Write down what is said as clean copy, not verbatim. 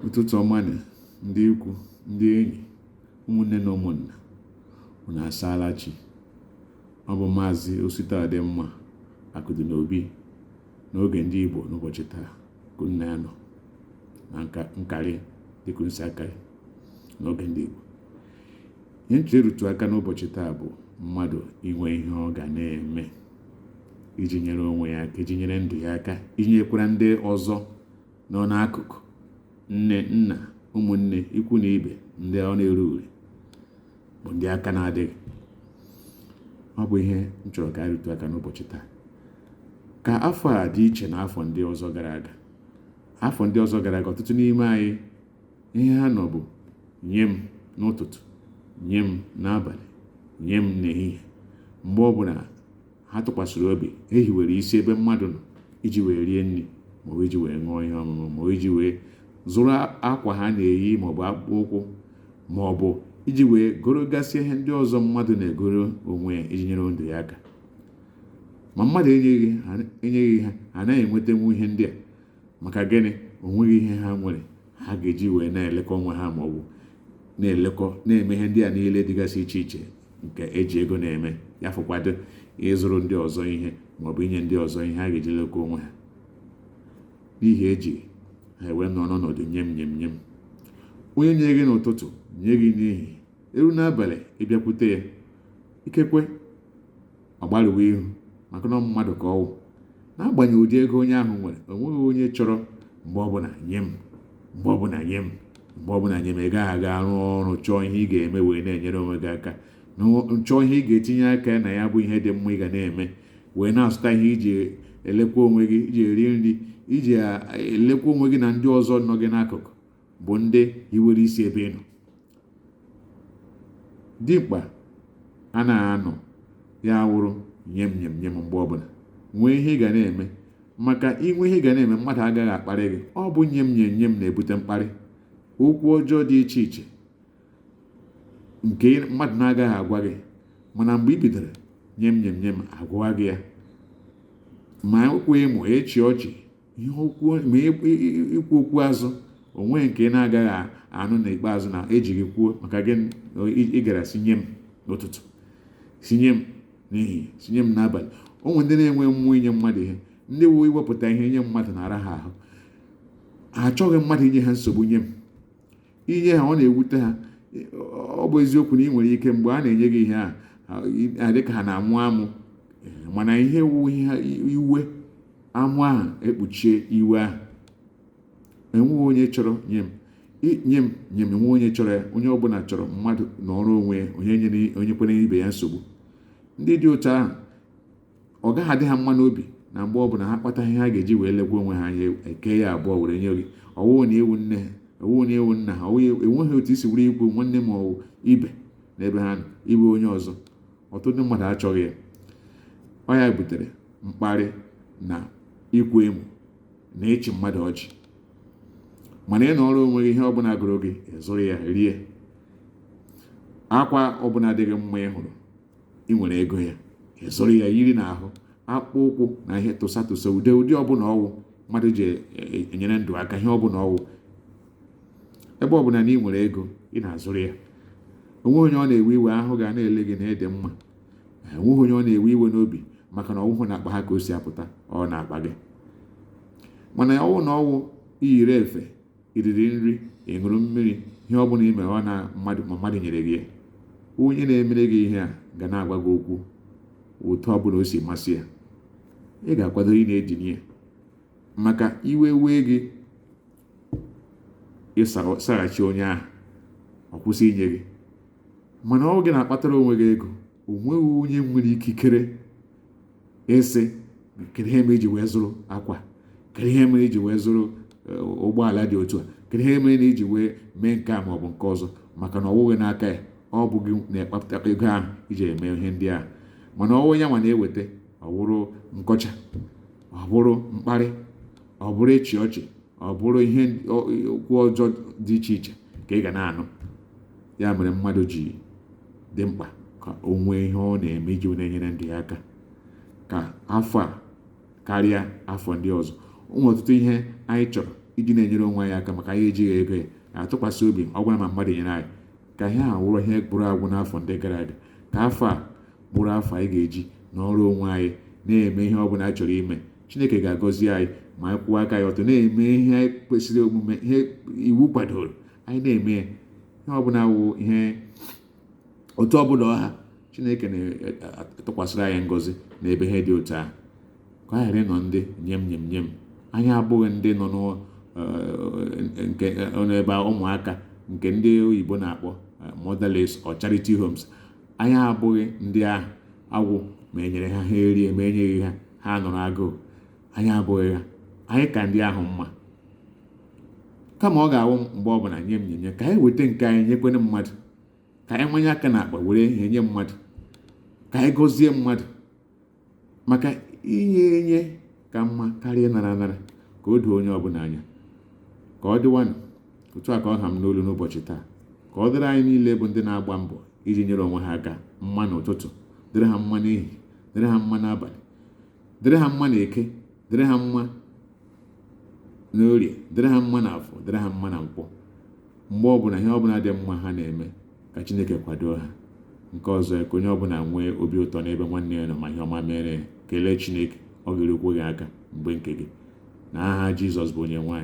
Ụtụtụ ọma nụ ndị ikwu, ndị enyi, ụmụnne na ụmụnna, unu asaala chi. Ọ bụ Maazị Ositadịmma Akụdịnobi n'oge ndị Igbo n'ụbọchị taa ka unu na-anọ na nkarị dịka unu si akarị n'oge ndị Igbo. Ihe m chọrọ ịrụtụ aka n'ụbọchị taa bụ mmadụ inwe ihe ọ ga na-eme iji nyere onwe ya aka, iji nyere ndụ ya aka, iji nyekwara ndị ọzọ nọ n'akụkụ, nne, nna, ụmụnne, ikwu na ibe, ndị ọ na-eru uri bụ ndị aka na-adịghị. Ọ bụ ihe m chọrọ ka anyị rụtụ aka n'ụbọchị taa. Ka afọ a dị iche na afọ ndị ọzọ gara aga. Afọ ndị ọzọ gara aga, ọtụtụ n'ime anyị ihe ha nọ bụ nye m n'ụtụtụ, nye m n'abalị, nye m n'ehihie. Mgbe ọbụla ha tụkwasịrị obi, e hiwere isi ebe mmadụ nọ iji wee rie nri maọbụ iji wee ṅụọ ihe ọṅụṅụ maọbụ iji wee zụrụ akwa ha na-eyi maọbụ akpụkpọ ụkwụ maọbụ iji wee gorogasị ihe ndị ọzọ mmadụ na-egoro onwe ya iji nyere ndụ ya aka. Ma mmadụ enyeghị ha, ha anaghị enwetanwu ihe ndị a. Maka gịnị? O nweghị ihe ha nwere ha ga-eji wee na-elekọ onwe ha maọbụ na-elekọ na-eme ihe ndị a niile dịgasị iche iche nke eji ego na-eme, ya fọkwado ịzụrụ ndị ọzọ ihe maọbụ inye ndị ọzọ ihe ha ga-eji lekọ onwe ha. N'ihi eji ha ewee nọ n'ọnọdụ nye m nye m nye m. Onye nye gị n'ụtụtụ nye gị n'ehihie, eru n'abalị ịbịakwute ya, ikekwe ọ gbarụwa ihu maka na mmadụ ka ọ wụ. N'agbanyeghị ụdị ego onye ahụ nwere, o nweghị onye chọrọ mgbe ọbụla nye m, mgbe ọbụla nye m, mgbe ọbụla nye m. Ị gaghị aga rụọ ọrụ chọọ ihe ị ga-eme wee na-enyere onwe gị aka, chọọ ihe ị ga-etinye aka na ya bụ ihe dị mma ị ga na-eme wee na-azụta ihe iji elekwa onwe gị, iji eri nri, iji elekwa onwe gị na ndị ọzọ nọ gị n'akụkụ bụ ndị hiwere isi ebe ị nọ. Dimkpa a na-anọ ya wụrụ nye m nye m nye m mgbe ọbụla. Nwee ihe ị ga na-eme, maka inwe ihe ị ga na-eme mmadụ agaghị akparị gị. Ọ bụ nye m nye m nye m na-ebute mkparị, okwu ọjọọ dị iche iche nke mmadụ na-agaghị agwa gị, mana mgbe ị bidoro nye m nye m nye m agwa gị ya, ma okwu emo, ịchị ọchị, ihe okwu, ma ikwu okwu azụ, o nweghị nke ị na-agaghị anụ n'ikpeazụ na ejighị kwuo maka gị. Ị gara si nye m n'ụtụtụ, si nye m n'ehihie, si nye m n'abalị. O nwere ndị na-enwe mmụọ inye mmadụ ihe, ndị wụ iwepụta ihe nye mmadụ na-ara ha ahụ. Ha achọghị mmadụ inye ha nsogbu nye m. Inye ha, ọ na-ewute ha. Ọ bụ eziokwu na ị nwere ike mgbe a na-enye gị ihe a dị ka ha na-amụ amụ, mana ihe wụ ihe iwe amụ ahụ ekpuchie iwe ahụ. Enweghị onye chọrọ nye m nye m nye m, enweghị onye chọrọ ya. Onye ọbụla chọrọ mmadụ nọrọ onwe ya, onye nyere onye kwere ibe ya nsogbu. Ndị dị otu ahụ, ọ gaghị adị ha mma n'obi na mgbe ọbụla ha kpata ihe ha ga-eji wee lekwa onwe ha anya, eke ya abụọ were nye gị. Ọwụwụ na ewu nne ha, ọwụwụ na ewu nna ha, enweghị otu isi were ikwu nwanne ma ọ ibe n'ebe ha nọ, ibe onye ọzọ. Ọtụtụ ndị mmadụ achọghị ya. Ọ ya butere mkparị na ikwu emo na ịchị mmadụ ọchị. Mana ị nọrọ onwe gị, ihe ọbụla gụrụ gị ịzụrụ ya rie, akwa ọbụla adịghị mma ị hụrụ ị nwere ego ya ịzụrụ ya yiri n'ahụ, akpụkpọ ụkwụ na ihe tụsa tụsa, ude ụdị ọbụla ọwụ mmadụ ji enyere ndụ aka, ihe ọbụla ọwụ, ebe ọbụla na ị nwere ego ị na-azụrụ ya. Onweghị onye ọ na-ewe iwe, ahụ ga na-ele gị na ịdị mma. Enweghị onye ọ na-ewe iwe n'obi, maka na ọwụhụ na akpa ha ka o si apụta, ọ na-akpa gị. Mana ọwụ na ọwụ iyiri efe, iriri nri, ị ṅụrụ mmiri, ihe ọbụla ime ọ na mmadụ ma mmadụ nyere gị ya, onye na-emere gị ihe a ga na-agwa gị okwu otu ọbụla o si masị ya. Ị ga-akwado ị na-edini ya, maka iwe wee gị ịsaghachi onye ahụ, ọ kwụsị inye gị. Mana ọ gị na-akpatara onwe gị ego, o nweghị onye nwere ikikere ịsị kedu ihe mere iji wee zụrụ akwa, kedu ihe mere iji wee zụrụ ụgbọala dị otu a, kedu ihe mere na iji wee mee nke a ma ọ bụ nke ọzọ, maka na ọ wụghị n'aka ya, ọ bụ gị na-ekpata ego ahụ iji eme ihe ndị ahụ. Mana ọwụ ya nwa na-eweta, ọ bụrụ nkọcha, ọ bụrụ mkparị, ọ bụrụ ịchị ọchị, ọ bụrụ ihe okwu ọjọọ dị iche iche ka ị ga na-anụ. Ya mere mmadụ ji dị mkpa ka o nwee ihe ọ na-eme iji na-enyere ndụ ya aka ka afọ a karịa afọ ndị ọzọ. O nwere ọtụtụ ihe anyị chọrọ. Iji na-enyere onwe anyị aka, maka anyị ejighị ego ya atụkwasị obi, ọ gwara ma mmadụ nyere anyị, ka ihe a wụrụ ihe bụrụ agwụ n'afọ ndị gara aga. Ka afọ a bụrụ afọ anyị ga-eji n'ọrụ onwe anyị na-eme ihe ọ bụla anyị chọrọ ime. Chineke ga-agọzi anyị ma anyị kwụwa aka ya ọtọ, na-eme ihe kwesịrị omume, ihe iwu kwadoro anyị na-eme ya. Ihe ọbụla wụ ihe otu ọbụla ọha, Chineke na-atụkwasịrị anyị ngọzi n'ebe ihe dị otu ahụ. Ka ọ ghara ịnọ ndị nyem nyem nyem. Anyị abụghị ndị nọ nke n'ebe ụmụaka nke ndị oyibo na-akpọ motherless or charity homes. Anyị abụghị ndị ahụ agwụ ma e nyere ha, ha erie, ma enyeghị ha, ha nọrọ agụụ. Anyị abụghị ha. Anyị ka ndị ahụ mma. Kama ọ ga-awụ mgbe ọbụla nye m nye, ka anyị weta nke anyị nyekwene mmadụ, ka anyị manye aka n'akpa were ihe nye mmadụ, ka anyị gọzie mmadụ, maka inye enye ka mma karịa nara anara. Ka o doo onye ọbụla anya. Ka ọ dịwanụ otu a ka ọ ha m n'olu n'ụbọchị taa. Ka ọ dịrị anyị niile bụ ndị na-agba mbọ iji nyere onwe ha aka mma n'ụtụtụ, dịrị ha mma n'ehihie, dịrị ha mma n'abalị, dịrị ha mma n'Eke, dịrị ha mma n'Orie, dịrị ha mma n'Afọ, dịrị ha mma na Nkwọ. Mgbe ọbụla ihe ọbụla dị mma ha na-eme, ka Chineke kwado ha. Nke ọzọ, ka onye ọbụla nwee obi ụtọ n'ebe nwanne ya nọ, ma ihe ọma mere, kelee Chineke. Ọ ga-erukwu gị aka mgbe nke gị. Na aha Jizọs bụ onye nwaanyị.